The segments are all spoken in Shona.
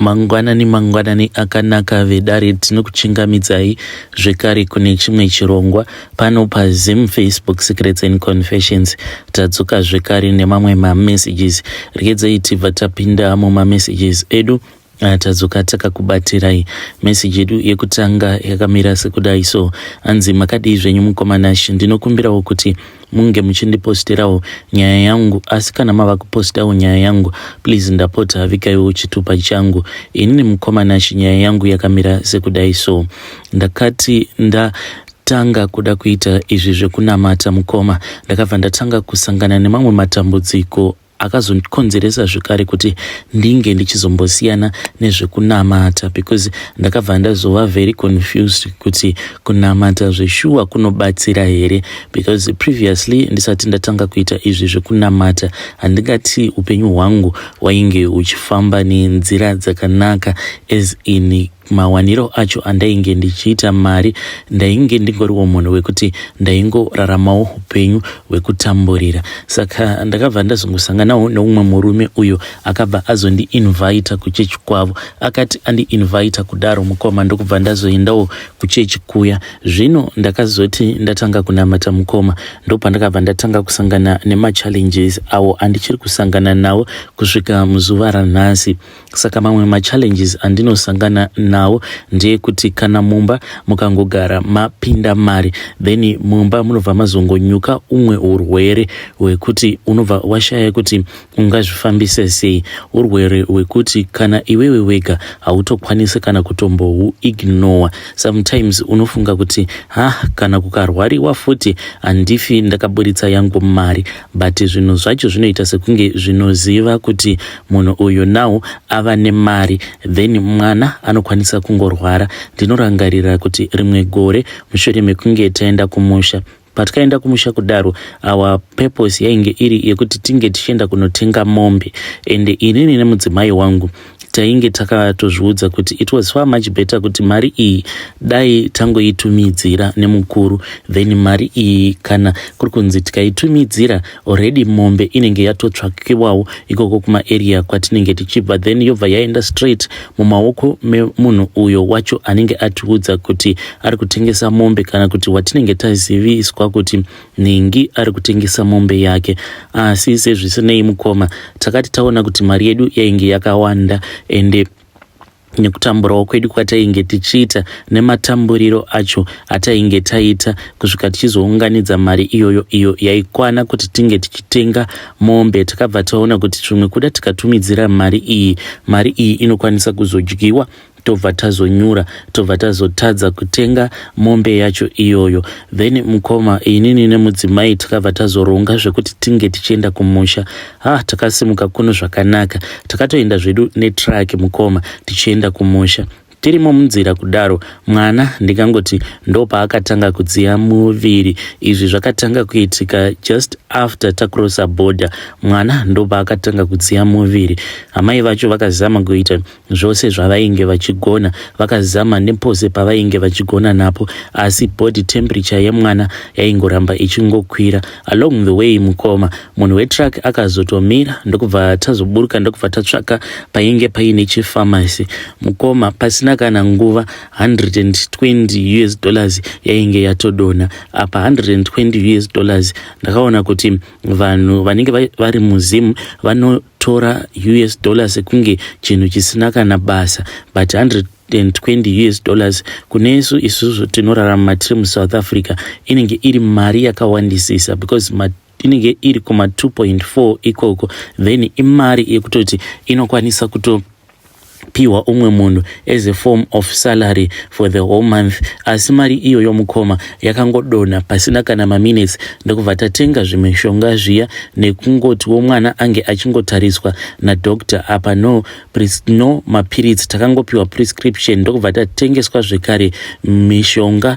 Mangwanani mangwanani akanaka vedare, tinokuchingamidzai zvekare kune chimwe chirongwa pano paZim Facebook Secrets and Confessions. Tadzoka zvekare nemamwe mamessages. Regedzai tibva tapinda mumamessages edu. Tadzoka takakubatirai meseji yedu yekutanga yakamira sekudai so. Hanzi, "Makadii zvenyu mukoma Nash? Ndinokumbirawo kuti munge muchindiposterawo nyaya yangu, asi kana mava kupostawo nyaya yangu, please ndapota vikaiwo chitupa changu. Inini mukoma Nash, nyaya yangu yakamira sekudai so. Ndakati ndatanga kuda kuita izvi zvekunamata mukoma, ndakabva ndatanga kusangana nemamwe matambudziko akazokonzeresa zvekare kuti ndinge ndichizombosiyana nezvekunamata, because ndakabva ndazova very confused kuti kunamata zveshuwa kunobatsira here, because previously ndisati ndatanga kuita izvi zvekunamata, handingati upenyu hwangu hwainge huchifamba nenzira dzakanaka, as in mawaniro acho andainge ndichiita mari, ndainge ndingoriwo munhu wekuti ndaingoraramawo upenyu hwekutamburira. Saka ndakabva ndazongosanganawo neumwe murume uyo akabva azondiinvita kuchechi kwavo. Akati andiinvita kudaro mukoma, ndokubva ndazoendawo kuchechi kuya. Zvino ndakazoti ndatanga kunamata mukoma, ndopandakabva ndatanga kusangana nemachallenges awo andichiri kusangana nawo kusvika muzuva ranhasi. Saka mamwe machallenges andinosangana nawo ndeyekuti kana mumba mukangogara mapinda mari, then mumba munobva mazongonyuka umwe urwere hwekuti unobva washaya kuti ungazvifambise sei, urwere hwekuti kana iwewe wega hautokwanisi kana kutombohuignora. Sometimes unofunga kuti, ha, kana kukarwariwa futi handifi ndakaburitsa yangu mari, but zvinhu zvacho zvinoita sekunge zvinoziva kuti munhu uyu now ava nemari, then mwana anokwanisa kungorwara. Ndinorangarira kuti rimwe gore mushure mekunge taenda kumusha, patikaenda kumusha kudaro, our purpose yainge iri yekuti tinge tichienda kunotenga mombe, ende inini nemudzimai wangu tainge takatozviudza kuti it was far much better kuti mari iyi dai tangoitumidzira nemukuru, then mari iyi kana kuri kunzi tikaitumidzira already, mombe inenge yatotsvakiwawo ikoko kumaarea kwatinenge tichibva, then yobva yaenda straight mumaoko memunhu uyo wacho anenge atiudza kuti ari kutengesa mombe, kana kuti watinenge taziviswa kuti nhingi ari kutengesa mombe yake. Asi sezvisinei mukoma, takati taona kuti mari yedu yainge yakawanda, ende nekutamburawo kwedu kwatainge tichiita nematamburiro acho atainge taita kusvika tichizounganidza mari iyoyo, iyo yaikwana kuti tinge tichitenga mombe, takabva taona kuti zvimwe kuda tikatumidzira mari iyi, mari iyi inokwanisa kuzodyiwa, tobva tazonyura, tobva tazotadza kutenga mombe yacho iyoyo. Then mukoma, inini nemudzimai takabva tazoronga zvekuti tinge tichienda kumusha. Ha, takasimuka kuno zvakanaka, takatoenda zvedu netruck mukoma, tichienda kumusha. Tirimo munzira kudaro, mwana ndingangoti ndopaakatanga kudziya muviri. Izvi zvakatanga kuitika just after tacrossa border. Mwana ndopaakatanga kudziya muviri. Amai vacho vakazama kuita zvose zvavainge vachigona, vakazama nepose pavainge vachigona napo, asi body temperature yemwana yaingoramba ichingokwira along the way. Mukoma, munhu wetruck akazotomira, ndokubva tazoburuka, ndokubva tatsvaka painge paine chipharmacy. Mukoma, pasina kana nguva, 120 US dollars yainge yatodonha. Apa 120 US dollars, ndakaona kuti vanhu vanenge vari muZim vanotora US dollars sekunge chinhu chisina kana basa, but 120 US dollars kunesu isusu tinorarama tiri muSouth Africa inenge iri mari yakawandisisa, because inenge iri kuma 2.4 ikoko. Then imari yekutoti inokwanisa kuto piwa umwe munhu as a form of salary for the whole month. Asi mari iyoyo mukoma yakangodonha pasina kana maminutes, ndokubva tatenga zvimishonga zviya nekungotiwo mwana ange achingotariswa nadoctor. Apa no mapiritsi, takangopiwa prescription, ndokubva tatengeswa zvekare mishonga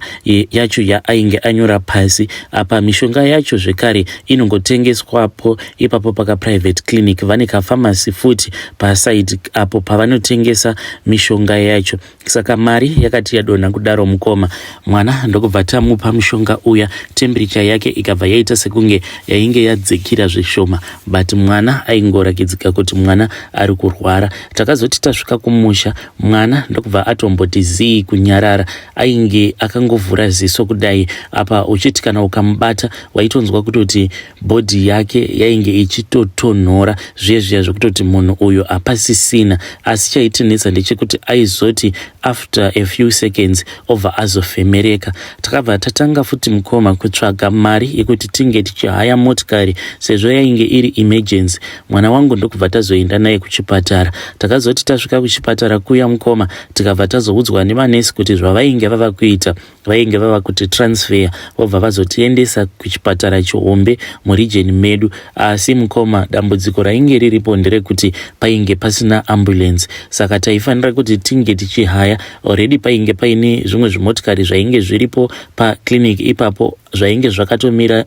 yacho yaainge anyora pasi. Apa mishonga yacho zvekare inongotengeswapo ipapo pakaprivate clinic, vane kafamasi futi paside apo pavanotengesa. tatengesa mishonga yacho. Saka mari yakati yadonha kudaro mukoma, mwana ndokubva tamupa mushonga uya, temperature yake ikabva yaita sekunge yainge yadzikira zvishoma, but mwana aingorakidzika kuti mwana ari kurwara. Takazoti tasvika kumusha, mwana ndokubva atomboti zii kunyarara, ainge akangovhura ziso kudai. Apa uchiti kana ukamubata waitonzwa kutoti body yake yainge ichitotonhora zviye zviya zvekutoti munhu uyu hapasisina. Asi chaitinetsa ndechekuti aizoti after a few seconds obva azofemereka. Takabva tatanga futi mukoma kutsvaga mari yekuti tinge tichihaya motikari sezvo yainge iri emergency. Mwana wangu ndokubva tazoenda naye kuchipatara. Takazoti tasvika kuchipatara kuya mukoma, tikabva tazoudzwa nemanesi kuti zvavainge vava kuita, vainge vava kuti transfer, vobva vazotiendesa kuchipatara chihombe muregion medu. Asi mukoma, dambudziko rainge riripo nderekuti painge pasina ambulance, saka taifanira kuti tinge tichihaya. Already painge paine zvimwe zvimotikari zvainge zviripo paclinic ipapo zvainge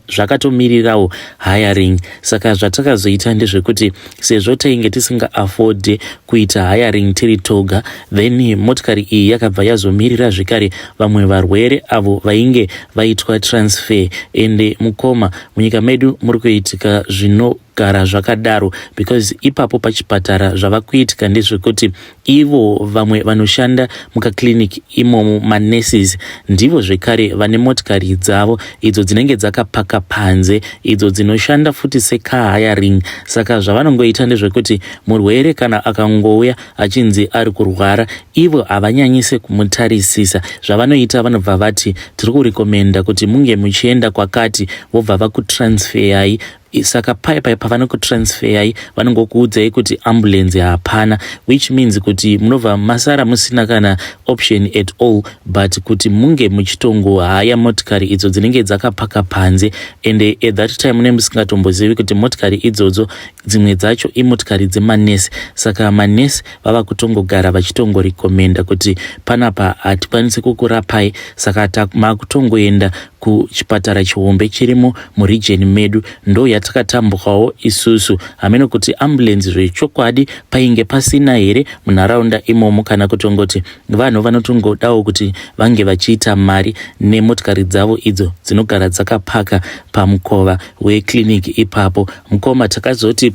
zvakatomirirawo hiring. Saka zvatakazoita ndezvekuti sezvo tainge tisinga afford kuita hiring tiri toga, then motikari iyi yakabva yazomirira zvekare vamwe varwere avo vainge vaitwa transfer. Ende mukoma, munyika medu muri kuitika zvinogara zvakadaro, because ipapo pachipatara zvava kuitika ndezvekuti ivo vamwe vanoshanda mukaclinic imomo, manurses, ndivo zvekare vane motikari dzavo idzo dzinenge dzakapaka panze, idzo dzinoshanda futi secar hiring. Saka zvavanongoita ndezvekuti murwere kana akangouya achinzi ari kurwara, ivo havanyanyise kumutarisisa. Zvavanoita, vanobva vati tiri kurecommenda kuti munge muchienda kwakati, vobva vakutransfeyai. Saka paya paya pavanokutransfeyai, vanongokuudzai kuti ambulance hapana, which means kuti munobva masara musina kana option at all but kuti munge muchitongohaya motikari idzo dzinenge dzakapaka panze. And at that time mune musingatombozivi kuti motikari idzodzo dzimwe dzacho imotikari dzemanesi. Saka manesi vava kutongogara vachitongorecommenda kuti panapa hatikwanisi kukurapai, saka makutongoenda kuchipatara chihombe chirimo muregion medu. Ndo yatakatambukawo isusu. Hameno kuti ambulance zvechokwadi painge pasina here munharaunda imomo, kana kutongoti vanhu vanotongodawo kuti vange vachiita mari nemotikari dzavo idzo dzinogara dzakapaka pamukova weclinic ipapo. Mukoma, takazoti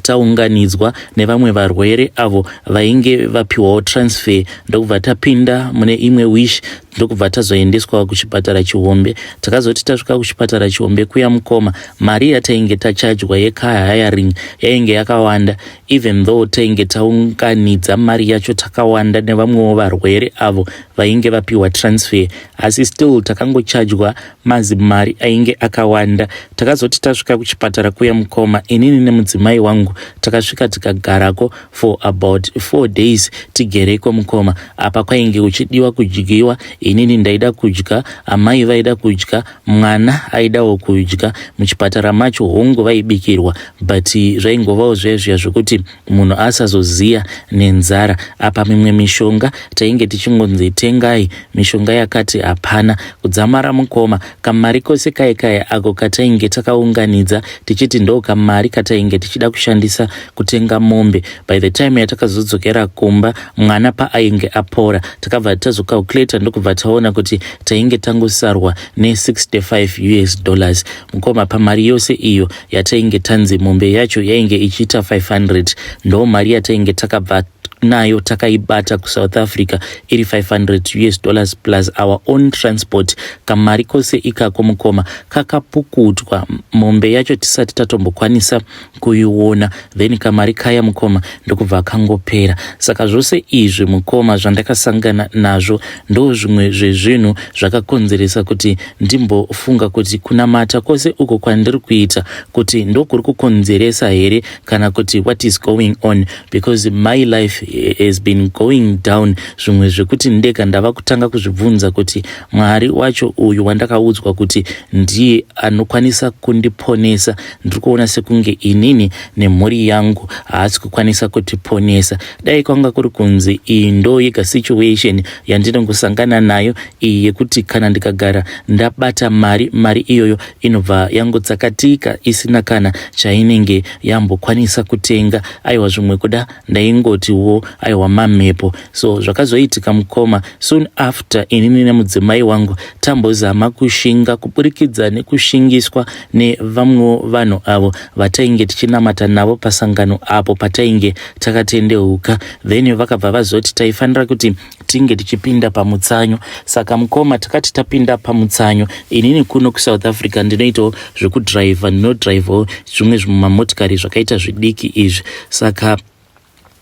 taunganidzwa nevamwe varwere avo vainge vapiwawo transfer, ndokubva tapinda mune imwe wish, ndokubva tazoendeswa kuchipatara chihombe. Takazoti tasvika kuchipatara chihombe kuya mukoma, mari yatainge tachajwa yecar hiring yainge yakawanda, even though tainge taunganidza mari yacho takawanda nevamwewo varwere avo vainge vapiwa transfer, asi still takangochajwa mazimari ainge akawanda. Takazoti tasvika kuchipatara kuya mukoma, inini nemudzimai wangu takasvika tikagarako for about 4 days tigereko mukoma. Apa kwainge kuchidiwa kudyiwa. Inini ndaida kudya, amai vaida kudya, mwana aidawo kudya. Muchipatara macho hongu vaibikirwa, but zvaingovawo zviya zviya zvokuti munhu asazoziya nenzara. Apa mimwe mishonga tainge tichingonzi tengai mishonga yakati, hapana. Kudzamara mukoma kamari kose kai kai ako katainge takaunganidza tichiti ndo kamari katainge tichida kushandisa kutenga mombe, by the time yatakazodzokera kumba mwana paainge apora, takabva tazocalculata, ndokubva taona kuti tainge tangosarwa ne65 US dollars mukoma, pamari yose iyo yatainge tanzi mombe yacho yainge ichiita 500. Ndo mari yatainge takabva nayo takaibata kuSouth Africa iri 500 US dollars plus our own transport. Kamari kose ikako mukoma kakapukutwa mombe yacho tisati tatombokwanisa kuiona. Then kamari kaya mukoma ndokubva kangopera. Saka zvose izvi mukoma zvandakasangana nazvo ndo zvimwe zvezvinhu zvakakonzeresa kuti ndimbofunga kuti kunamata kwose uko kwandiri kuita kuti ndokuri kukonzeresa here, kana kuti what is going on, because my life has been going down, zvimwe zvekuti ndega ndava kutanga kuzvibvunza kuti Mwari wacho uyu wandakaudzwa kuti ndiye anokwanisa kundiponesa, ndiri kuona sekunge inini nemhuri yangu haasi kukwanisa kutiponesa. Dai kwanga kuri kunzi iyi ndo yega situation yandinongosangana nayo iyi yekuti kana ndikagara ndabata mari, mari iyoyo inobva yangotsakatika isina kana chainenge yambokwanisa kutenga, aiwa, zvimwe kuda ndaingotiwo. zvavo aiwa mamhepo. So zvakazoitika mukoma, soon after inini nemudzimai wangu tambozama kushinga kuburikidza nekushingiswa nevamwewo vanhu avo vatainge tichinamata navo pasangano apo patainge takatendeuka, then vakabva vazoti taifanira kuti tinge tichipinda pamutsanyo. Saka mukoma, takati tapinda pamutsanyo, inini kuno kuSouth Africa ndinoitawo zvekudhiraivha, ndinodhiraivhawo zvimwe zvimamotikari zvakaita zvidiki izvi. Saka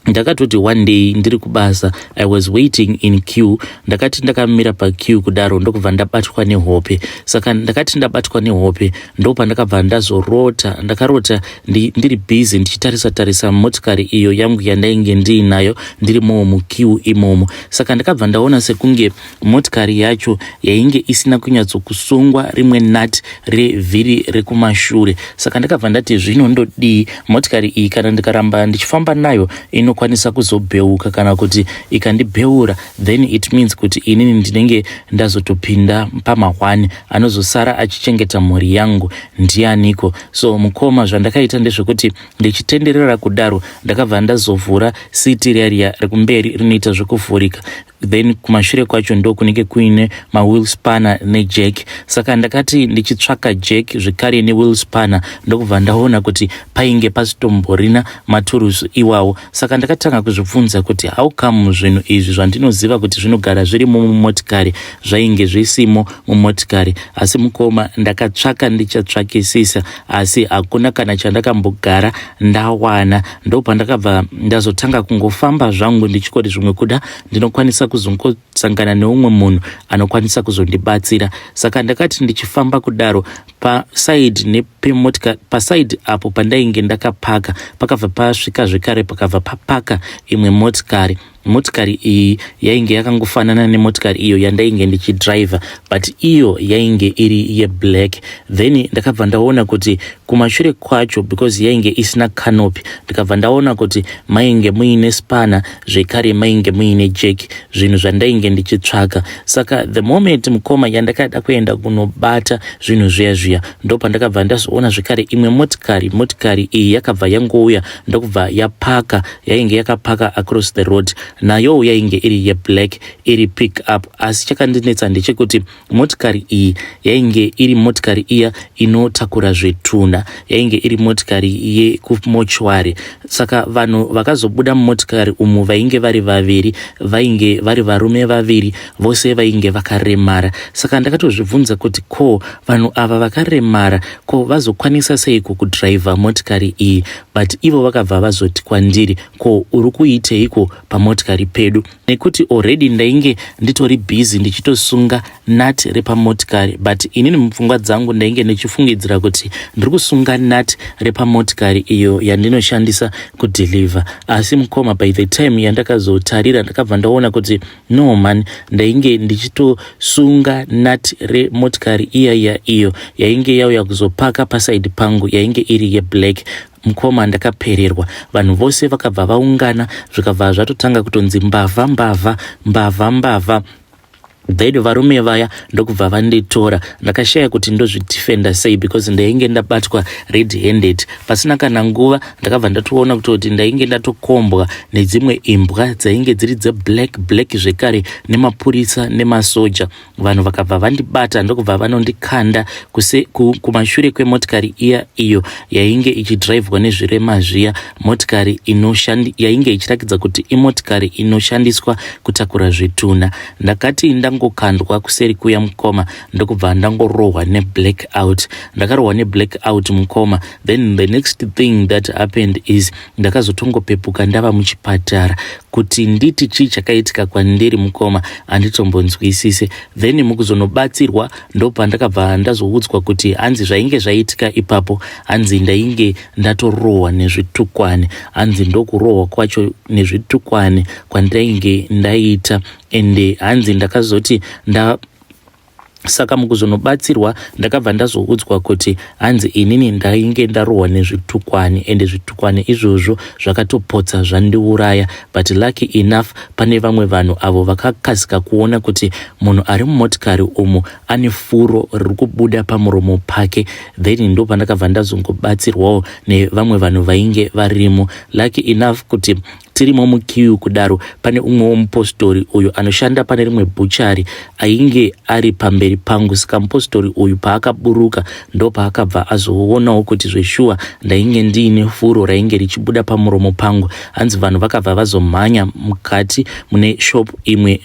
ndakatoti one day ndiri kubasa, I was waiting in queue. Ndakati ndakamira paqueue kudaro, ndokubva ndabatwa nehope. Saka ndakati ndabatwa nehope, ndopandakabva ndazorota. Ndakarota ndiri busy ndichitarisa tarisa motikari iyo yangu yandainge ndiinayo, ndirimowo muqueue imomo. Saka ndakabva ndaona sekunge motikari yacho yainge isina kunyatsokusungwa rimwe nut revhiri rekumashure. Saka ndakabva ndati, zvino ndodii? Motikari iyi kana ndikaramba ndichifamba nayo inokwanisa kuzobheuka, kana kuti ikandibheura, then it means kuti inini ndinenge ndazotopinda pamahwani. Anozosara achichengeta mhuri yangu ndianiko? So mukoma, zvandakaita ndezvekuti ndichitenderera kudaro, ndakabva ndazovhura seat riya riya rekumberi rinoita zvekuvhurika, then kumashure kwacho ndo kunenge kuine mawheel spanner nejack. Saka ndakati ndichitsvaka jack zvekare newheel spanner, ndokubva ndaona kuti painge pasitomborina maturusi iwawo. Saka ndakatanga kuzvibvunza kuti how come zvinhu izvi zvandinoziva kuti zvinogara zvirimo mumotikari zvainge zvisimo mumotikari? Asi mukoma, ndakatsvaka, ndichatsvakisisa, asi hakuna kana chandakambogara ndawana. Ndopandakabva ndazotanga kungofamba zvangu ndichikoti zvimwe kuda ndinokwanisa kuzongosangana neumwe munhu anokwanisa kuzondibatsira. Saka ndakati ndichifamba kudaro, paside nepemotika, paside apo pandainge ndakapaka, pakabva pasvika zvekare, pakabva papaka imwe motikari. Motikari iyi yainge yakangofanana nemotikari iyo yandainge ndichidhiraivha, but iyo yainge iri yeblack. Then ndakabva ndaona kuti kumashure kwacho, because yainge isina canopy, ndikabva ndaona kuti mainge muine spanner zvekare mainge muine jack, zvinhu zvandainge ndichitsvaka. Saka the moment, mukoma, yandakada kuenda kunobata zvinhu zviya zviya, ndopandakabva ndazoona zvekare imwe motikari. Motikari iyi yakabva yangouya, ndokubva yapaka. Yainge yakapaka across the road, nayowo yainge iri yeblack, iri pick up. Asi chakandinetsa ndechekuti motikari iyi yainge iri motikari iya inotakura zvetunha, yainge iri motikari yekumochwari. Saka vanhu vakazobuda mumotikari umu vainge vari vaviri, vainge vari varume vaviri, vose vainge vakaremara. Saka ndakatozvibvunza kuti ko vanhu ava vakaremara, ko vazokwanisa seiko kudhiraivha motikari iyi? But ivo vakabva vazoti kwandiri, "Ko uri kuiteiko pamotikari pedu?" Nekuti already ndainge nditori busy ndichitosunga nut repamotikari, but inini mupfungwa dzangu ndainge ndichifungidzira kuti ndiri kusunga nut repamotikari iyo yandinoshandisa kudhilivha. Asi mukoma, by the time yandakazotarira, ndakabva ndaona kuti no man, ndainge ndichitosunga nut remotikari iyaiya iyo yainge yauya kuzopaka paside pangu, yainge iri yeblack. Mukoma, ndakapererwa. Vanhu vose vakabva vaungana, zvikabva zvatotanga kutonzi mbavha, mbavha, mbavha, mbavha. Then varume vaya ndokubva vanditora. Ndakashaya kuti ndozvidhifenda sei because ndainge ndabatwa red handed. Pasina kana nguva ndakabva ndatoona kutoti ndainge ndatokombwa nedzimwe imbwa dzainge dziri dzeblack black zvekare, nemapurisa nemasoja. Vanhu vakabva vandibata, ndokubva vanondikanda kumashure kwemotikari iya iyo yainge ichidhiraivhwa nezvirema zviya, motikari yainge ichirakidza kuti imotikari inoshandiswa kutakura zvitunha. Ndakati ndangokandwa kuseri kuya, mukoma, ndokubva ndangorohwa neblack out. Ndakarohwa neblack out, mukoma. Then the next thing that happened is ndakazotongopepuka ndava muchipatara. Kuti nditi chii chakaitika kwandiri, mukoma, handitombonzwisise. Then mukuzonobatsirwa, ndopandakabva ndazoudzwa kuti hanzi zvainge zvaitika ipapo, hanzi ndainge ndatorohwa nezvitukwani. Hanzi ndokurohwa kwacho nezvitukwani kwandainge ndaita. Ende hanzi ndakazoti nda saka mukuzonobatsirwa, ndakabva ndazoudzwa kuti hanzi inini ndainge ndarohwa nezvitukwani, ende zvitukwani izvozvo zvakatopotsa zvandiuraya. But lucky enough, pane vamwe vanhu avo vakakasika kuona kuti munhu ari mumotikari umu ane furo riri kubuda pamuromo pake. Then ndo pandakabva ndazongobatsirwawo nevamwe vanhu vainge varimo. Lucky enough kuti Tirimo mukiyu kudaro, pane umwewo mupostori uyo anoshanda pane rimwe bhuchari ainge ari pamberi pangu. Saka mupostori uyu paakaburuka ndopaakabva azoonawo kuti zveshuwa ndainge ndiine furo rainge richibuda pamuromo pangu. Hanzi vanhu vakabva vazomhanya mukati mune shop imwe.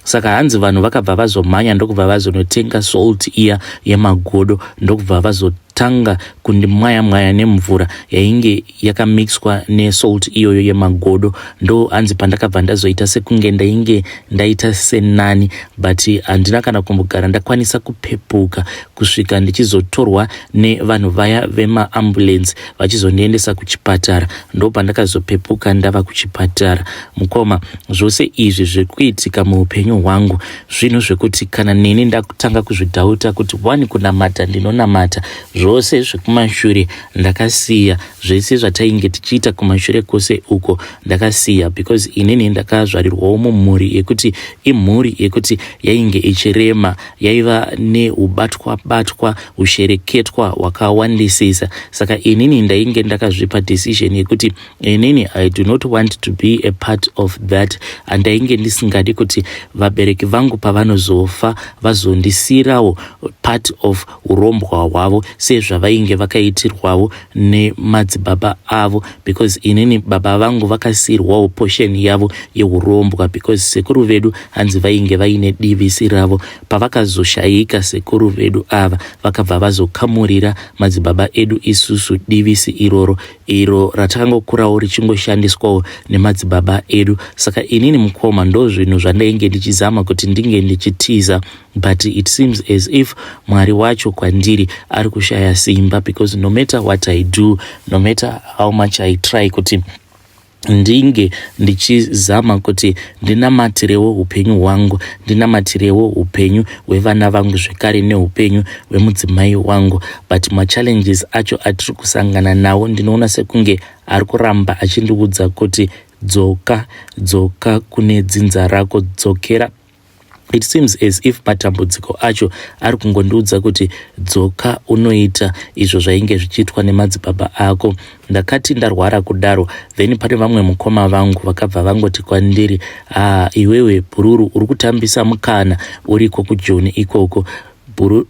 Saka hanzi vanhu vakabva vazomhanya ndokubva vazonotenga salt iya yemagodo, ndokubva vazotanga kundimwaya mwaya nemvura yainge yakamixwa nesalt iyoyo yemagodo. Ndo hanzi pandakabva ndazoita sekunge ndainge ndaita senani, but handina kana kumbogara ndakwanisa kupepuka kusvika ndichizotorwa nevanhu vaya vemaambulance vachizondiendesa kuchipatara. Ndo pandakazopepuka ndava kuchipatara. Mukoma, zvose izvi zviri kuitika muupenyu hwangu zvinhu zvekuti kana neni ndakutanga kuzvidhauta kuti wani kunamata ndinonamata, zvose zvekumashure ndakasiya, zvese zvatainge tichiita kumashure kwose uko ndakasiya, because inini ndakazvarirwawo mumhuri yekuti imhuri yekuti yainge ichirema, yaiva neubatwa batwa, ushereketwa hwakawandisisa. Saka inini ndainge ndakazvipa decision yekuti inini I do not want to be a part of that. Andainge ndisingadi kuti vabereki vangu pavanozofa vazondisiyirawo part of urombwa hwavo sezvavainge vakaitirwawo nemadzibaba avo, because inini baba vangu vakasiyirwawo portion yavo yeurombwa, because sekuru vedu hanzi vainge vaine divisi ravo. Pavakazoshayika sekuru vedu ava, vakabva vazokamurira madzibaba edu isusu divisi iroro, iro ratakangokurawo richingoshandiswawo nemadzibaba edu. Saka inini mukoma, ndo zvinhu zvandainge ndichizama kuti ndinge ndichitiza, but it seems as if Mwari wacho kwandiri ari kushaya simba, because no matter what I do, no matter how much I try kuti ndinge ndichizama kuti ndinamatirewo upenyu hwangu, ndinamatirewo upenyu hwevana vangu zvekare neupenyu hwemudzimai wangu, but machallenges acho atiri kusangana nawo ndinoona sekunge ari kuramba achindiudza kuti dzoka, dzoka kune dzinza rako, dzokera. It seems as if matambudziko acho ari kungondiudza kuti dzoka unoita izvo zvainge zvichiitwa nemadzibaba ako. Ndakati ndarwara kudaro, then pane vamwe mukoma vangu vakabva vangoti kwandiri, "Ah, iwewe bhururu, uri kutambisa mukana uriko kuJoni ikoko."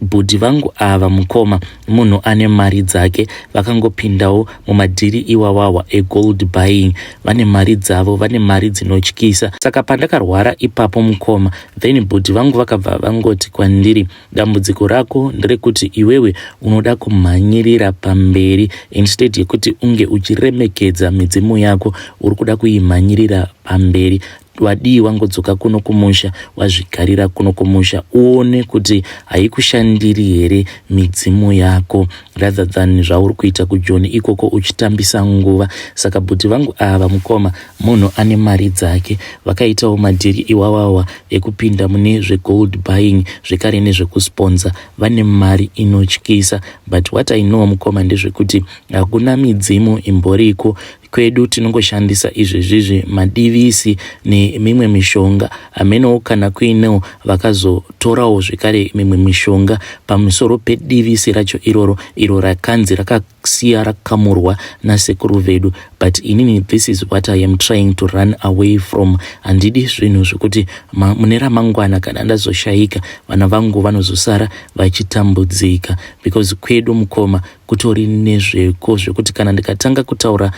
Bhudhi vangu ava mukoma, munhu ane mari dzake, vakangopindawo mumadhiri iwawawa egold buying. Vane mari dzavo, vane mari dzinotyisa. Saka pandakarwara ipapo mukoma, then bhudhi vangu vakabva vangoti kwandiri, "Dambudziko rako nderekuti iwewe unoda kumhanyirira pamberi instead yekuti unge uchiremekedza midzimu yako. Uri kuda kuimhanyirira pamberi. Wadii wangodzoka kuno kumusha, wazvigarira kuno kumusha, uone kuti haikushandiri here midzimu yako, rather than zvauri kuita kuJoni ikoko uchitambisa nguva." Saka bhuti vangu ava mukoma, munhu ane mari dzake, vakaitawo madhiri iwawawa ekupinda mune zvegold buying zvekare nezvekusponsa. Vane mari inotyisa. But what I know mukoma ndezvekuti hakuna midzimu imboriko kwedu. Tinongoshandisa izvezvizvi madivisi nemimwe mishonga. Hamenowo kana kuinewo vakazotorawo zvekare mimwe mishonga pamusoro pedivisi racho iroro, iro rakanzi rakasiya rakamurwa nasekuru vedu. But inini, this is what I am trying to run away from. Handidi zvinhu zvekuti mune ramangwana kana ndazoshayika, vana vangu vanozosara vachitambudzika, because kwedu mukoma kutori nezveko zvekuti kana ndikatanga kutaura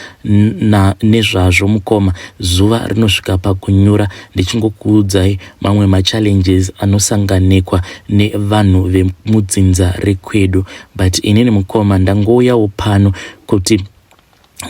nezvazvo mukoma, zuva rinosvika pakunyura ndichingokuudzai mamwe machallenges anosanganikwa nevanhu vemudzinza rekwedu. But inini mukoma, ndangouyawo pano kuti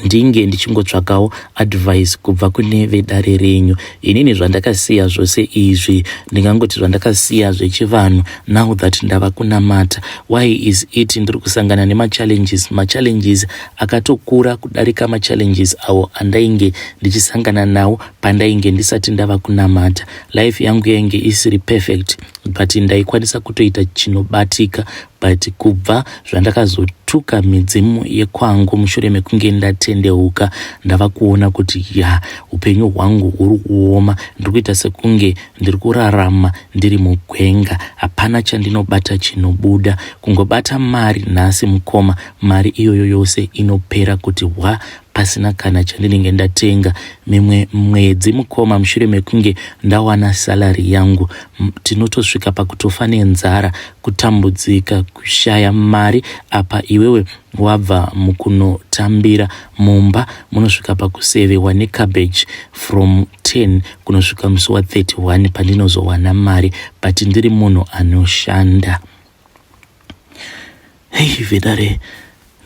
ndinge ndichingotsvakawo advice kubva kune vedare renyu. Inini zvandakasiya zvose izvi, ndingangoti zvandakasiya zvechivanhu, now that ndava kunamata, why is it ndiri kusangana nemachallenges, machallenges akatokura kudarika machallenges awo andainge ndichisangana nawo pandainge ndisati ndava kunamata? Life yangu yainge isiri perfect, but ndaikwanisa kutoita chinobatika. But kubva zvandakazotuka midzimu yekwangu mushure mekunge ndatendeuka, ndava kuona kuti ya, upenyu hwangu huri kuoma. Ndiri kuita sekunge ndiri kurarama ndiri mugwenga. Hapana chandinobata chinobuda. Kungobata mari nhasi mukoma, mari iyoyo yose inopera kuti hwa. pasina kana chandinenge ndatenga. Mimwe mwedzi mukoma, mushure mekunge ndawana salary yangu, tinotosvika pakutofa nenzara, kutambudzika, kushaya mari. Apa iwewe wabva mukunotambira mumba, munosvika pakusevewa necabbage from 10 kunosvika musi wa31 pandinozowana mari, but ndiri munhu anoshanda. Hei vedare,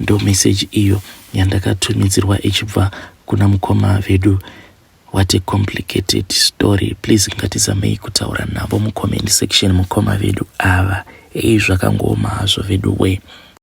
ndo meseji iyo yandakatumidzirwa ichibva kuna mukoma vedu. What a complicated story. Please, ngatizamei kutaura navo mucomment section, mukoma vedu ava. Ei, zvakangooma hazvo vedu we.